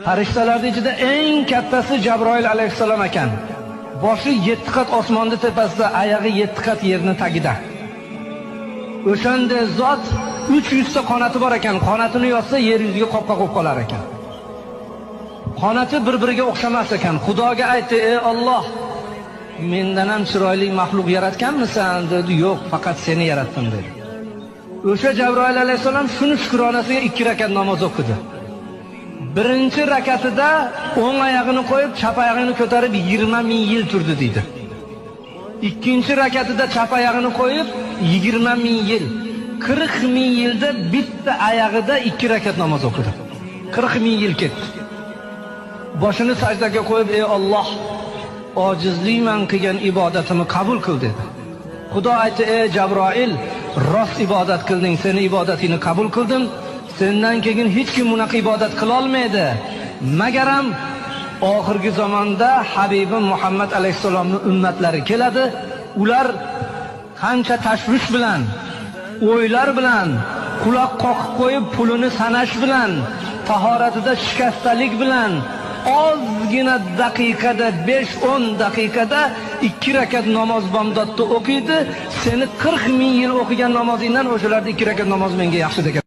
Farishtalarning ichida eng kattasi Jabroil alayhissalom ekan. Boshi 7 qat osmonni tepasida, oyog'i 7 qat yerning tagida. O'shanda zot 300 ta qanoti bor ekan. Qanotini yozsa yer yuziga qopqoq bo'lib qolar ekan. Qanoti bir-biriga o'xshamas ekan. Xudoga aytdi: "Ey Alloh, mendan ham chiroyli maxluq yaratganmisan?" dedi. "Yo'q, faqat seni yaratdim" dedi. O'sha Jabroil alayhissalom shuni shukronasiga 2 rakat namoz o'qidi. Birinchi rakatida o'ng oyog'ini qo'yib, chap oyog'ini ko'tarib 20 ming yil turdi deydi. Ikkinchi rakatida chap oyog'ini qo'yib 20 ming yil, 40 ming yilda bitta oyog'ida 2 rakat namoz o'qidi. 40 ming yil ketdi. Boshini sajdaga qo'yib, "Ey Alloh, ojizlikman qilgan ibodatimni qabul qil" dedi. Xudo aytdi: "Ey Jabroil, rost ibodat qilding, seni ibodatingni qabul qildim. Sendan keyin hech kim bunaqa ibodat qila olmaydi. Magaram oxirgi zamonda Habibim Muhammad alayhissalomning ummatlari keladi. Ular qancha tashvish bilan, o'ylar bilan, quloq qoqib qo'yib pulini sanash bilan, tahoratida shikastalik bilan ozgina daqiqada 5-10 daqiqada 2 rakat namoz bomdodda o'qiydi. Seni 40 ming yil o'qigan namozingdan o'shalarda 2 rakat namoz menga yaxshi degan."